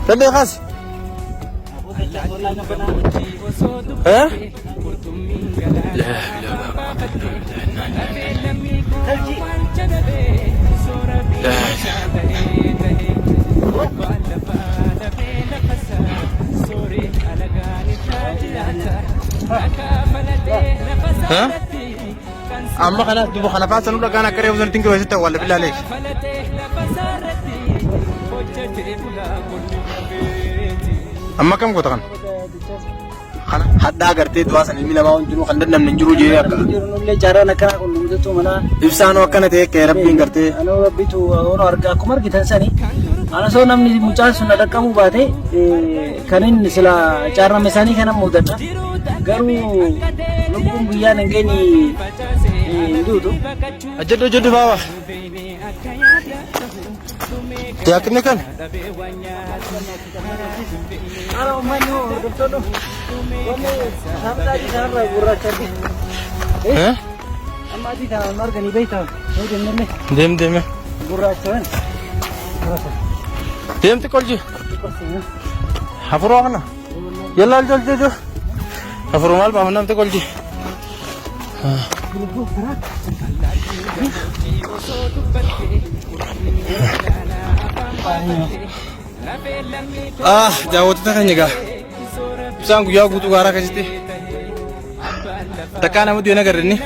Dandee kaasi. Eh? Ha? Amma kana duba kana faa sanuu dhagaan akka reefu sanatti hin keessatti awwaalla billaa leesh. Amma akkam goota kana? Kana hadhaa gartee du'aa san ilmi namaa hundinuu kan dandamne hin jiru jee akka. Jirunullee carraan akkanaa kun mudatu mala. Ibsaanoo akkana ta'e akka rabbiin gartee. Anoo rabbitu ono argaa akkuma argitan sani. Ana soo namni mucaan sun na dhaqqabuu baate kan inni sila carrame sanii kana mudata. Garuu lubbuun guyyaan hin geenye hin duutu. Hojjedhu hojjedhu baaba. Yaaqni kan. Ara uummanni hordoftoonni wanni saamxaa adii kanarraa gurraacha arge. Eh? Amma adii kana arganii beektaa yoo jennellee Deem deeme. gurraacha waan. Deem xiqqoo olji. Hafuroo kana. Yalla olji olji olji. Hafuroo maal baafannaan xiqqoo olji. Ah, daawwattoota keenya egaa ibsaan guyyaa guutuu gaaraa keessatti takkaa nama du'e nagarre inni.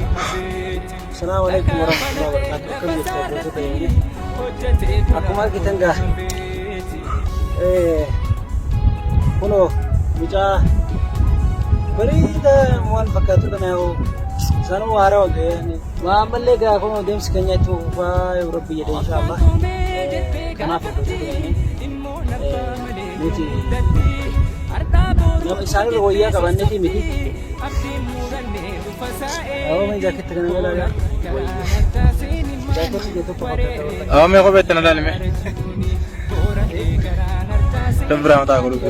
Assalamu alaikum warahmatullahi wabarakatuh. Akkam jirtu hordoftoota keenya? Akkuma argitan gaa kunoo mucaa bareeda waan fakkaatu kana yoo sanuu haaraa ga'ee waan ammallee gaa kunoo deemsi keenya itti fufaa yoo rabbi jedhe inshaallah. Kanaaf hordoftoota keenya nuti nama isaanirra wayyaa qabanneeti miti. Awwa mee jaaketti kana mee ilaalaa. Jaaketti kee tokko fakkaata. Awwa mee kophee itti na ilaalime. Biraa mataa godhuuf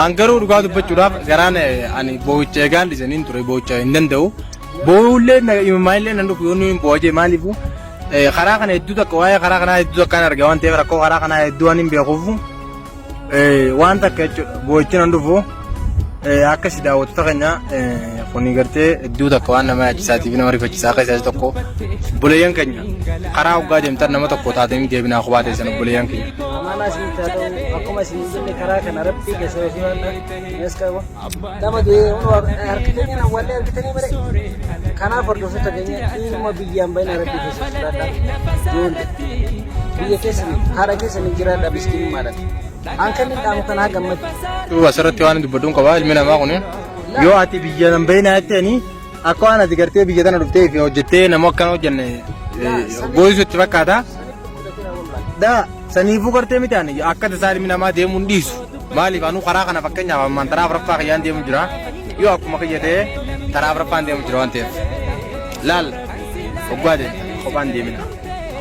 An garuu dhugaa dubbachuudhaaf garaan ani boo'icha eegaan dhisaniin ture boo'icha hin danda'u. Boo'ullee imimmaanillee nan dhufu yoo inni boo'a jee maaliifu karaa kana hedduu takka waa'ee karaa kanaa hedduu takkaan arga waan ta'eef rakkoo karaa kanaa hedduu waan hin beekuuf waan takka jechuudha boo'ichi nan dhufu akka si daawwattoota keenya kuni gartee hedduu takka waan nama yaachisaatiif nama rifachiisaa keessaa isa tokko obboleeyyan keenya karaa hoggaa deemtan nama tokko taatanii deebinaa kophaa teessan obboleeyyan keenya. Amaanaa isin haa ta'u akkuma isin jenne karaa kana rabbii keessa yoo simadha. Nes qaba. Nama du'ee hunoo harka keenya awwaallee argitanii malee. Kanaaf hordoftoota keenya dhimma biyyaan bayna rabbii keessa sodaadha. Ijoollee biyya keessan haadha keessan hin jiraadha miskiinummaadhaan. An kan hin dhaamu kanaa gammadu. Duuba asirratti waan dubbadhuun qaba ilmi namaa kun yoo ati biyya nan bayna jetteeni akka waan ati gartee biyya tana dhuftee fi hojjettee nama akkana hojjenne gooyisu itti fakkaata. Daa saniifuu gartee miti ani akka tasaa ilmi namaa deemuun dhiisu. Maaliif anuu karaa kana fakkeenyaaf ammaan taraa afuraffaa kiyyaan deemu jira. Yoo akkuma kiyya ta'e taraa afuraffaan deemu jira waan ta'eef. Laal hoggaa deemta kophaan deemina.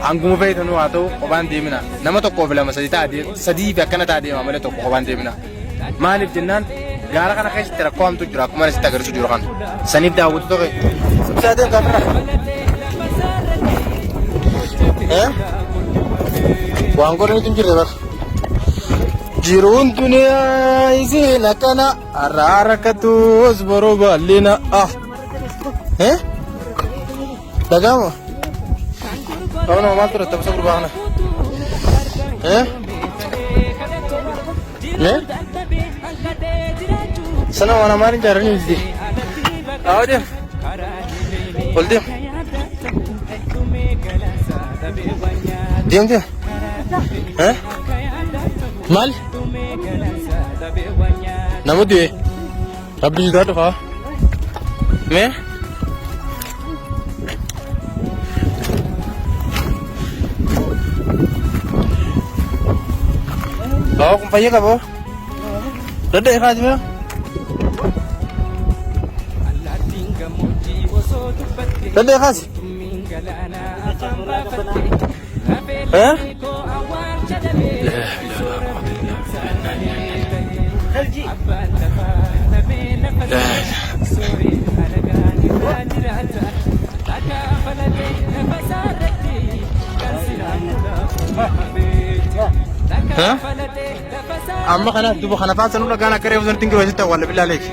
Hanguma feetanuu haa ta'u kophaan deemina. Nama tokkoo fi lama sadii ta'a deema sadii fi akkana ta'a deema malee tokko kophaan deemina. Maaliif jennaan gaara kana keessatti rakkoo hamtu jira akkuma asitti agarsiisu jiru kana. Saniif daawwatu tokko. Ibsaa deem kaafirra. Eh? Waan godhanitu hin jirre bara. Jiruun duniyaa isiin akkana har'aa rakkattus boruu bal'ina. Ah. Eh? Dhaga'ama? Qaama maal ture tapsa gurbaa kana? Eh? Eh? Sana waan amaan hin jaaranii miti. Haa deem. Ol deem. Deem deem. Eh? Maal? Nama du'e. Rabbi si dhufa. Mee? Bawa kun fayya qaba. Dadda kaasi mee? Dadda kaasi. Eh? Ha? Amma kana duba kana faan sanuu dhagaan akka reefu sanatti hin jiru asitti awwaalla billaa leeki.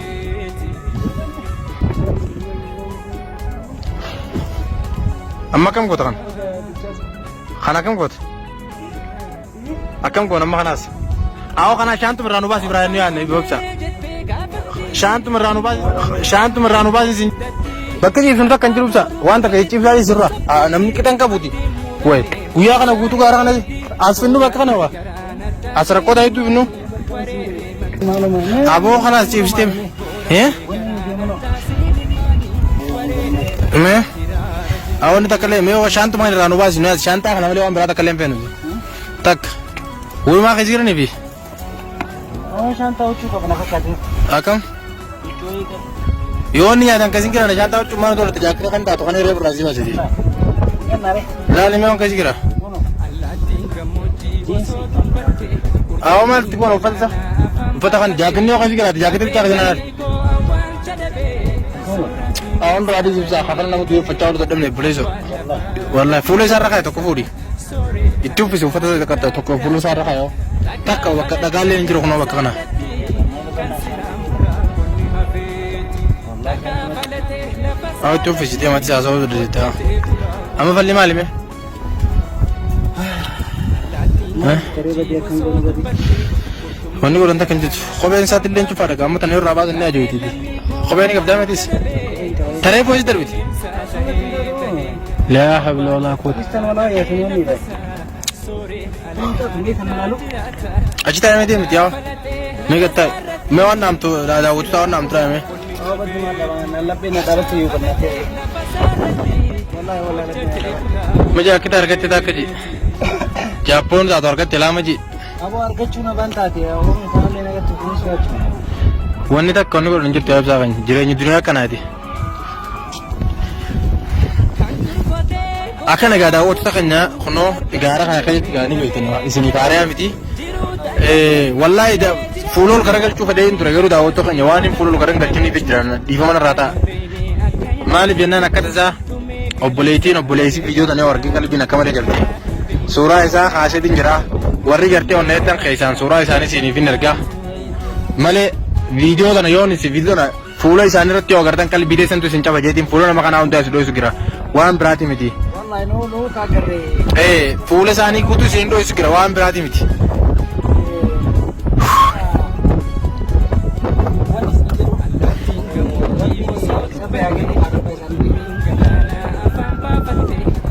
Amma akkam goota kana? Kana akkam goota? Akkam goona amma kanaas? Awoo kana shaantu irraa nu baasi biraa inni yaadne ibsa. Shaantu irraa nu baasi shaantu irraa nu baasi sin. Bakka ciibsuun takka hin jiru ibsa. Waan takka ciibsaa sirra. Namni qixa hin qabuuti. Wayi guyyaa kana guutuu gaara kana as finnu bakka kana waa. As rakkoota hedduu finnu. Aboo kanaas ciibsitee. Eh? Mee? Awwanni takka illee mee shaantuma irraa nu baasi nu shaantaa kana malee waan biraa takka illee hin feenu. Takka. Walumaa keessa jiranii fi. Shaantaa huccuu qaba na fakkaate. Akkam? Yoo inni nyaatan akkasiin jiran shaantaa huccuu maal tolate jaakkina kan taatu kan hiree birraa si baasiti. Laali mee waan akkasii jira. Awwa maalti kun uffata isaa? Uffata kan jaakinni yoo akkasii jiraate jaakitii bichaa akkasii naan. Awwan biraa adii ibsaa kafana nama du'e uffachaa oolu dadhabne buleesoo. Wallahi fuula isaa irra kaa'e tokko fuudhi. Itti uffisi uffata isa tokko fuula isaa irra kaa'e. Takka bakka dhagaallee hin jiru kunoo bakka kana. Awwa itti uffisi deemati haasawuu dandeetta. Amma falli maali mee? Wanni godhan takka hin jirtu. Kopheen isaatti illee cufaadha. Gaama tana irraa baasan ni ajoyti. Kopheen ni qabdaa mitis. Taree foos darbiti. Laa habla walaa quwwata. Achi taa'ee miti miti yaa. Mee gad taa'i. Mee waan dhaamtu daawwattoota waan dhaamtu dhaame. Mee jaakkita argatte takka ji. Jaappoon taatu argatte lama ji. Aboo argachuun abaan taate oomishni kanallee nagatti kunis jechuudha. Wanni takka wanni godhan hin jirtu yaa ibsaa keenya. Jireenyi duniyaa akkanaati. Akka nagaa daawwattoota keenya kunoo gaara kana keessatti gaanii beektan isiniif haariyaa miti. Wallaahi fuula ol garagalchuu fedhee hin ture garuu daawwattoota keenya waan hin fuula ol garagalchiniif jiran dhiifama narraa ta'a. Maaliif jennaan akka tasaa obboleettiin obboleessi viidiyoo tana yoo argee qalbiin akka malee jabde. Suuraa isaa kaaseetiin jira. Warri gartee onneettan keessaan suuraa isaanii isiniif hin ergaa. Malee viidiyoo tana yoon isin viidiyoo tana Fuula isaanii irratti yoo agartan qalbii teessantu isin caba jeetiin fuula nama kanaa hundaa isin dho'isu jira. Waan biraati miti. Wallahi nuu nuu taagarree. Ee fuula isaanii guutuu isin dho'isu jira waan biraati miti. Wanni isin jedhu rabbiin sabba yaa gadi rabba isaanii.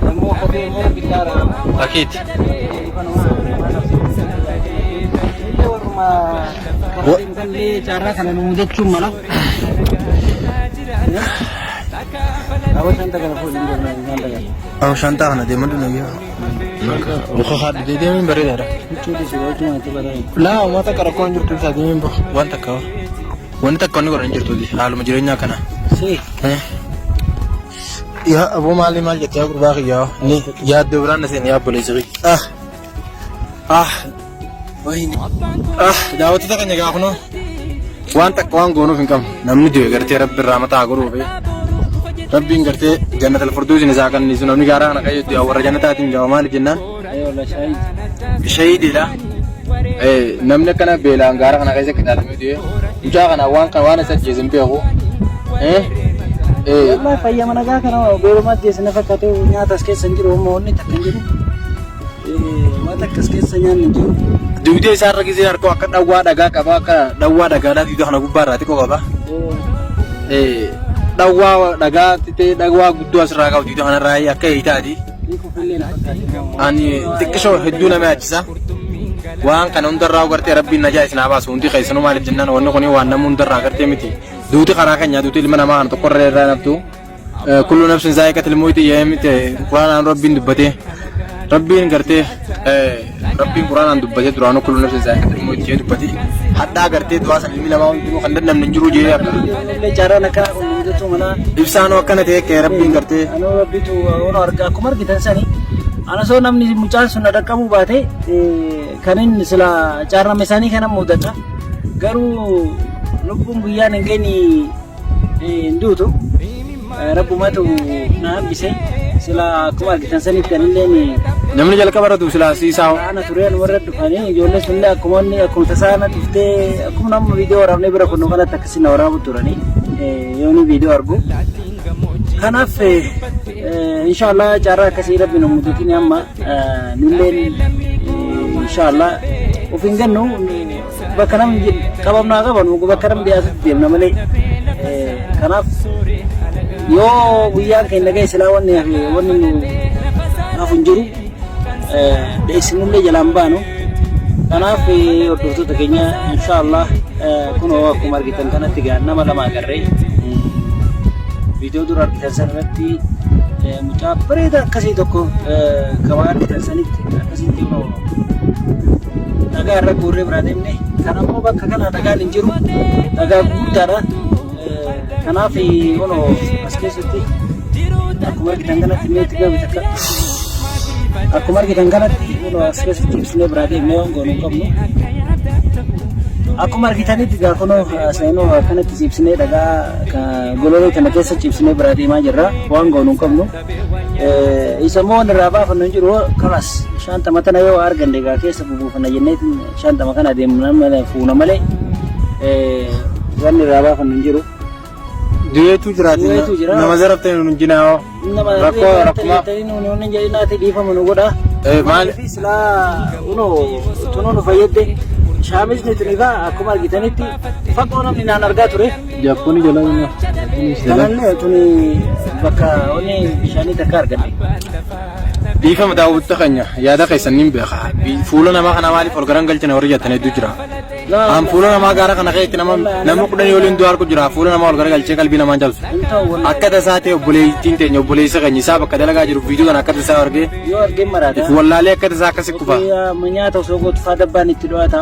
Ammoo kophee immoo billaadha. Akiiti. Illee warruma Illee carraa kana nu mudachuun mala. Aboo shanta kana fuudhi hin deemna shanta kana. Awo shantaa kana deemadhu nayyaa. Muka haadhu deemuun bareedaadha. Huccuu dhiisi huccuu itti bareeda. Laa uummata takka rakkoon hin jirtu isaa deemuun bahu waan takka wanni takka wanni godhan hin jirtu haaluma jireenyaa kana. Si. Yaa aboo maali maal jettee yaa gurbaa kiyyaa ni yaaddoo biraan na seen yaa obboleessa kiyya. Ah ah wayne ah daawwattoota keenya gaa kunoo waan takka waan goonuuf hin qabnu namni du'e gartee rabbi irraa mataa haa godhuufi rabbiin gartee jannatal furduusin isaa kanniisu namni gaaraa kana kayyoo du'a warra jannataatiin ga'a maaliif jennaan shahiidiidha. Namni akkana beelaan gaara kana keessa qixaatamee du'e mucaa kana waan kana waan isa ajjeese hin beeku. Wallahi fayyama nagaa kana beelumaa ajjeese na fakkaate nyaata as keessa hin jiru amma wanni takka hin jiru. Waan takka as keessa nyaanni hin jiru. Dugdee isaa irra gisee harkoo akka dhawwaa dhagaa qaba akka dhawwaa dhagaadhaa dugda kana gubbaa irraa xiqqoo qaba. Dhawwaa dhagaa xixiqqee dhawwaa guddoo asirraa qabu dugda kanarraa akka eeyitaati. Ani xiqqishoo hedduu nama yaachisa. Waan kana hundarraa gartee rabbiin najaa isin haa baasu hundi keessanuu maaliif jennaan wanni kun waan nama hundarraa gartee miti. Duuti karaa keenya duuti ilma namaa kana tokkorra irraa naftu. Kullu nafsin zaa'iqatil mawti jedhee miti quraanaan rabbiin dubbatee. Rabbiin gartee rabbiin quraanaan dubbatee duraanuu kullu nafsin zaa'iqatil mawti jedhee dubbatee. Hadhaa gartee du'aa san ilmi namaa hundinuu kan dandamne hin jiru jedhee akka. Illee carraan akkanaa kun mudachuu mala. Ibsaanuu akkana ta'e kee rabbiin gartee. Anuu rabbitu waan argaa akkuma argitan sani. Ana soo namni mucaan sun na dhaqqabuu baate kan inni sila carrama isaanii kana mudata. Garuu lubbuun guyyaan hin geenye hin duutu. Rabbumatu na hambise. Sila akkuma argitan sanitti anilleen Namni jalqaba irra du'u silaa siisaa. Ana tureen warra dhufanii ijoollee sunillee akkuma inni akkuma tasaa na dhuftee akkuma nama viidiyoo waraabnee bira kunnu kanatti akkasii na waraabu turanii yoo inni viidiyoo argu. Kanaaf inshaallah carraa akkasii rabbi nu mudatin amma nulleen inshaallah of hin gannu bakka namni qabamnaa qabanu bakka namni dhiyaatutti deemna malee. Kanaaf yoo guyyaan keenya ga'e silaa wanni hafe wanni nu hafu hin jiru. Dheessinullee jalaan baanu. Kanaaf hordoftoota keenya inshaallah kunoo akkuma argitan kanatti gaa nama lama agarree viidiyoo dura argitan sana irratti mucaa bareedaa akkasii tokko kan argitan sanitti akkasitti kunoo dhagaa irra guurree biraa deemne. Kan ammoo bakka kana dhagaan hin jiru, dhagaa gurguddaadha. Kanaaf kunoo as keessatti akkuma argitan kanatti meetti gabi takka akkuma argitan kanatti kunoo as keessatti ibsinee biraa deemnee waan goonu hin qabnu. Akkuma argitanitti gaa kunoo seenuu akkanatti ciibsinee dhagaa gololoo kana keessa ciibsinee biraa deemaa jirra, waan goonu hin qabnu. Isa immoo waan irraa baafannu hin jiru, kalas shantama tana yoo arganne egaa keessa bubuufanna jennee shantama kana deemna malee fuuna malee wanni irraa baafannu hin jiru. Du'eetu jiraati. Du'eetu jira. Nama zarafte nun jinaa. Nama Rakkoo rakkuma. Nuuni jedhinaati dhiifama nu godha. Maal Maaliif silaa kunoo tunuu nu fayyadde shaamisni tun egaa akkuma argitanitti fagoo namni naan argaa ture. Jakkooni jala jala. Kanallee tuni bakka onni bishaanii takka arganne. Dhiifama daawwatta keenya, yaada keessan niin beeka. Fuula namaa kana maaliif ol garan galchina warri jettan hedduu jira. An fuula namaa gaara kana keessatti nama 10 waliin du'aa argu jira. Fuula namaa ol garagalchee qalbii namaa cabsu. Hin ta'u wallahi. Akka tasaa ta'e obboleettiin teenya obboleessa keenya isaa bakka dalagaa jiru viidiyoo kana akka tasaa argee Yoo argeen maraata. If wallaalee akka tasaa akkasi kufa. Nyaata osoo gootu faa dabbaan itti dho'ata.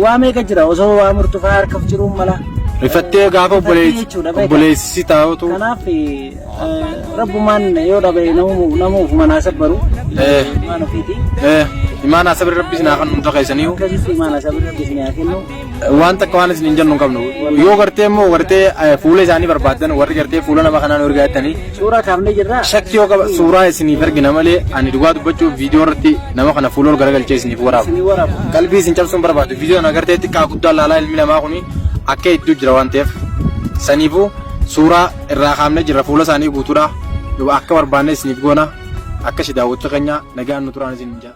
Waa meeqa jira osoo waa murtu faa harka jiruun mala. Rifattee gaafa Rifattee jechuudha beekaa. obboleessi taa'utu. Kanaaf rabbumaan yoo dhabe nama ofuma naa sabbaru. Imaan ofiiti. Imaanaa sabri rabbi isin haa kennu hunda keessaniyyuu. Akkasitti imaanaa sabri rabbi isin haa kennu. Waan takka waan isin hin jennu hin qabnu. Yoo gartee immoo gartee fuula isaanii barbaaddan warri gartee fuula nama kanaan ergaa jettanii. Suuraa kaafnee jirra. Shakkii yoo qaba suuraa isiniif ergina malee ani dhugaa dubbachuuf viidiyoo irratti nama kana fuula ol garagalchee isiniif waraabu. Isinii waraabu. Qalbii isin cabsuun barbaadu. Viidiyoo kana gartee xiqqaa guddaa laalaa ilmi namaa kuni akka hedduu jira waan ta'eef. Saniifuu suuraa irraa kaafnee jirra fuula isaanii guutuudha. Akka barbaanne isiniif goona. Akka si daawwattoota keenya nagaan nu turaan isin hin jaa.